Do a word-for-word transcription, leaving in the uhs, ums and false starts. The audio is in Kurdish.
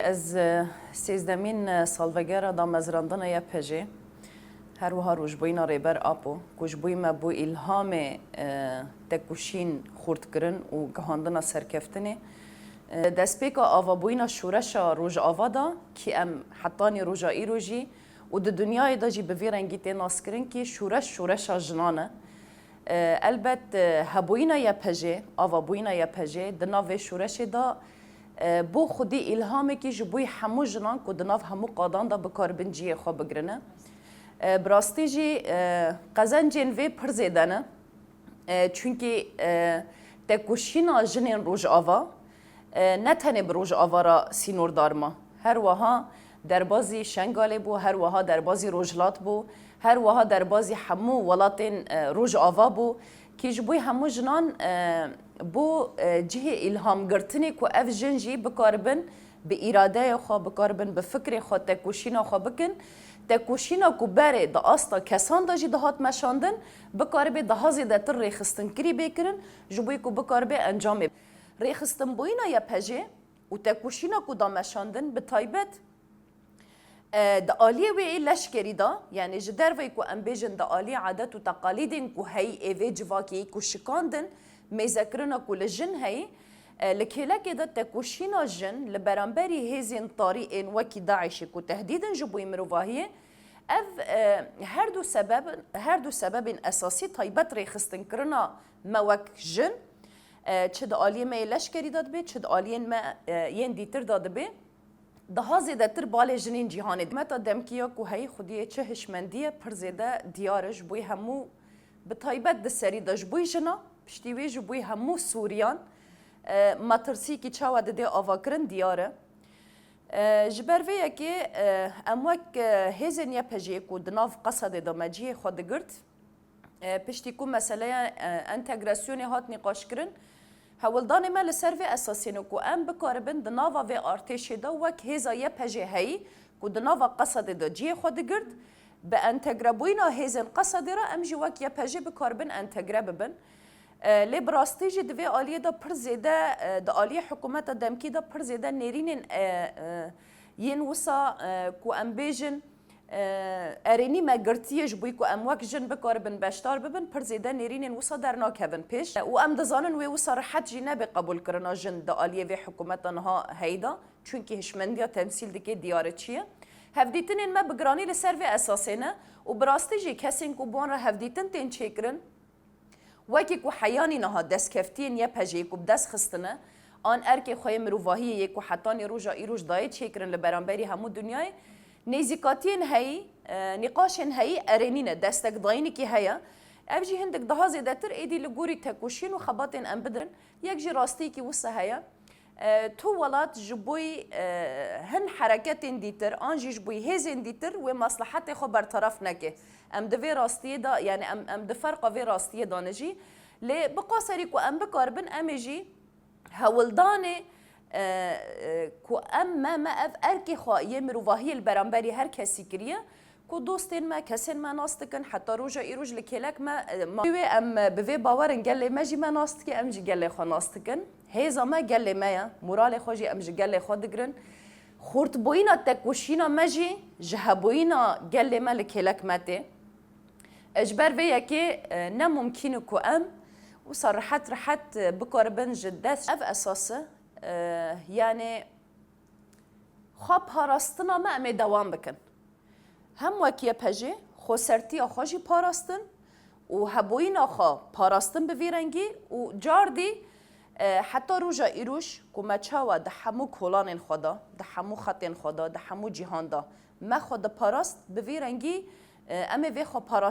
Ez, e, sêzdemîn, e, salvegera damezrandina Y P G, her wiha rojbûyîna Rêber Apo, ku ji bo me bû îlhamê, e, tekoşîn xurtkirin û gihandina serkeftinê. E, destpêka avabûyîna şoreşa Rojava da, kî em hetanî roja îro jî û di dinyayê de jî bi vî rengî tê naskirin, kî şoreş, şoreşa jinan e. E, elbet, e, hebûyîna Y P G, avabûyîna Y P G di nav vê şoreşê de, e, bû xwedî îlhamekî ji bo hemû jinan ku di nav hemû qadan de bikaribin cihê xwe bigirine. E, bi rastî jî, e, qezencên vê pir zêde ne. E, çunkî, e, tekoşîna jinên Rojava, e, ne tenê bi Rojava re sînordar ma. Her wiha derbazî Şengalê bû, her wiha derbazî Rojhilat bû, her wiha derbazî hemû welatên, e, Rojava bû. Kî ji bo hemû jinan, e, bû, e, cihê îlhamgirtinê ku ev jin jî bikaribin bi îradeya xwe, bikaribin bi fikrê xwe tekoşîna xwe bikin. Tekoşîna ku berê di asta kesan de jî dihat meşandin, bikaribe daha zêdetir rêxistinkirî bê kirin, ji bo ku bikaribe encamê. Rêxistinbûyîna Y P G û tekoşîna ku da meşandin, bi taybet, e, di aliyê wê yê leşkerî de, yanî ji derveyî ku em bêjin di aliyê adet û teqalîdên ku heyî ê vê civakê yî ku şikandin, mêzekirina ku li jin heyî, e, li kêlekê de tekoşîna jin li beramberî hêzên tarî ên wekî DAIŞê ku tehdîd in ji bo mirovahiyê, ev, e, her du sebeb, her du sebebên esasî taybet rêxistinkirina me wek jin, e, çi di aliyê me yê leşkerî de dibe, çi di aliyên me, e, yên dîtir de dibe, daha zêdetir balê jinên cîhanê. Hikûmeta demkî ya ku heyî xwediyê çi hişmendî ye, pir zêde diyar e ji bo hemû, bi taybet di serî de ji bo jina, piştî wê ji bo hemû Sûriyan, e, metirsîkî çawa didê avakirin diyar e. E, ji ber vê yekê, e, em wek, e, hêzên Y P G ku di nav Qesedê de me cihê xwe digirt, e, piştî ku meseleya, e, entegrasyonê hat nîqaşkirin, hewldanê me li ser vê esasê ne ku em bikaribin di nava vê artêşê de wek hêza Y P G heyî ku di nava Qesedê de cihê xwe digirt, bi entegrebûyîna hêzên Qesedê re em jî wek Y P G bikaribin entegre bibin. E, lê bi rastî jî di vê aliyê de pir zêde, e, di aliyê hikûmeta demkî de pir zêde nêrînên, e, e, yên wisa, e, ku em bêjin, e, erênî me girtiye ji bo ku em wek jin bikaribin beşdar bibin, pir zêde nêrînên wisa dernakevin pêş. E, û em dizanin wê wisa rihet jî nebe qebûlkirina jin di aliyê vê hikûmeta niha heyî de, çunkî hişmendiya temsîl dike diyar e çi ye. Hevdîtinên me bi giranî li ser vê esasê ne û bi rastî jî kesên ku bi wan re hevdîtin tên çêkirin, wekî ku heyanî niha destkeftiyên Y P G'yê ku bi dest xistine, an erkê xwe yê mirovahiyê yê ku hetanî roja îroj dayê çêkirin li beramberî hemû dinyayê, nêzîkatiyên heyî, e, nîqaşên heyî erênî ne, destekdayînekî heye. Ev jî hindik daha zêdetir êdî li gorî tekoşîn û xebatên em bidirin. Yek jî rastiyekî wisa heye. E, tu welat ji bo, e, hin hereketên dîtir, an jî ji bo hêzên dîtir wê meslehetê xwe bertaraf neke. Em di vê rastiyê de, yani em, em di ferqa vê rastiyê de ne jî. Lê bi qaserî ku em bikaribin, em ê jî hewldanê, e, e, ku em me, me ev erkê xwe yê mirovahiyê li beramberî her kesî kiriye, ku dostên me, kesên me nas dikin, heta roja îroj li kêlek me, e, ma-, wê em, e, bi vê bawer in, gelê me jî me nas dike, em jî gelê xwe nas dikin. Hêza me gelê me ye, moralê xwe jî em ji gelê xwe digirin. Xurtbûyîna tekoşîna me jî ji hebûyîna gelê me li kêlek me tê. E, ji ber vê yekê, e, ne mumkîn e ku em wisa rehet rehet, e, bikaribin ji dest ev esas e, e, yani xwe parastina me em ê dewam bikin. Hem wek Y P G xwesertiya xwe jî parastin û hebûyîna xwe parastin bi vî rengî û cardî, e, heta roja îroj ku me çawa di hemû kolanên xwe de, di hemû xetên xwe de, di hemû cîhan de me xwe diparast, bi vî rengî, e, em ê vê xwe parast